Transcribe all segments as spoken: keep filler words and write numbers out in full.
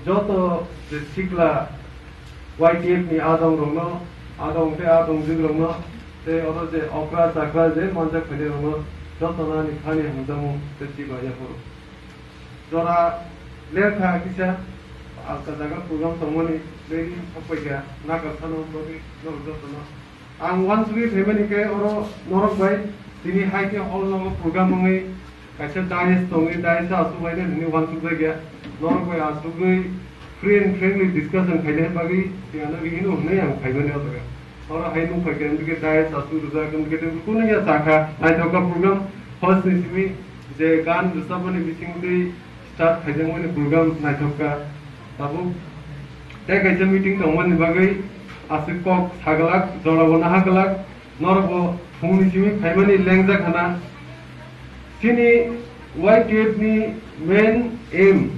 Joto je sikla Y T F ni adong rokno, adong tei adong jwk rokno, tei oro je okra chakra je manjak phainai rokno, joto no ani thani hamjakmung tei chibai yaphuru. Jora ler kha kisa alka jaga program tongmani, beni thokpaikha nakar sano bagwi norok jotono. Ang uansugwi phaimani khe oro norok bai tini hai khe hall nogo program wngwi kaisa dais tongwi, dais o aswk bai nini uansuk jakya. Norok bai aswkwi free and friendly discussion khaina bagwi tiyana rihino hwnwi ang phaimani o jaga. Oro hai nuk phaikha, hwnkhe dais aswk rwjak, hwnkhe tei kunu ya chakha, naithok kha program. Host ni simi je gan rwchapmani bisingtwi start khaijakmani program naithok kha. Tabuk tei kaisa meeting tongmani bagwi aswk kok saglak, jorabo naha glak, norokbo phungni simi phaimani lengjak hana. Chini Y T F ni main aim,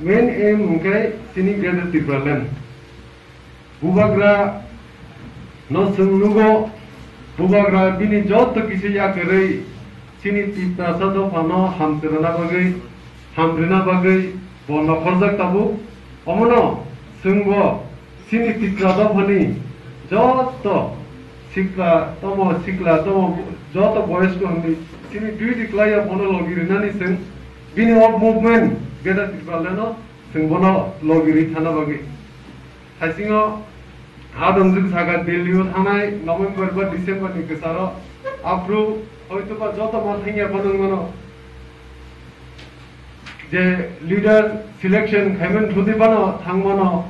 main aim hwnkhe chini Greater Tipraland. Bubagra no chwng nugo, Bubagra bini joto kisa yakarwi chini Tiprasa dophano hamchwrwna bagwi, hamrwna bagwi bo nokhorjak tabuk. Omono chwngbo chini Tipra dophani joto sikla tomo, sikla tomo, joto boyos ko hwnwi chini duty kwlaiya bono logi rwnani chwng bini o movement Greater Tipraland no chwng bono logi rwi thana bagwi. Haisingo adongjwk saka Delhi o thangnai November ba December ni kwcharo, aphru hoitoba joto ma thangya phano wngmano, je leader selection khaimani thudi phano thangmano,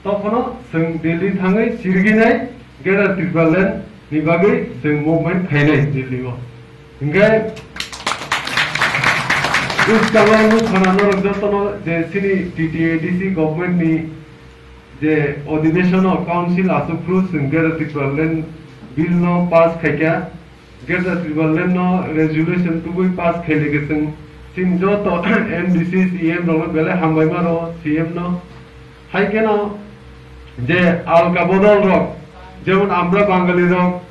tophano chwng Delhi thangwi chiriginai Greater Tipraland ni bagwi chwng movement khainai Delhi o. Hinkhe bwskango nukha norok jotono je chini T T A D C government ni je odhibeshon o council aswk phru chwng Greater Tipraland bill no pass khaikha, Greater Tipraland no resolution tubui pass khailike chwng chini joto M D C, C M rokno belai hambai mano, C M no. Hai kheno je alka bodol rok, jemon amra Bangali rok,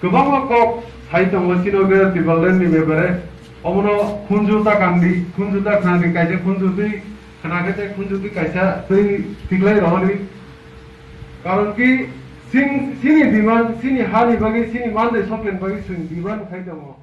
kwbangma kok sai tongo chini Greater Tipraland ni bepare. Omono khunju ta kandi, khunju ta khnadi, kaisa khunju twi khna khe tei khunju twi kaisa twi tiklai rohorwi. Karon ki chini demand, chini hani bagwi, chini mandai soklen bagwi chwng demand khai tongo.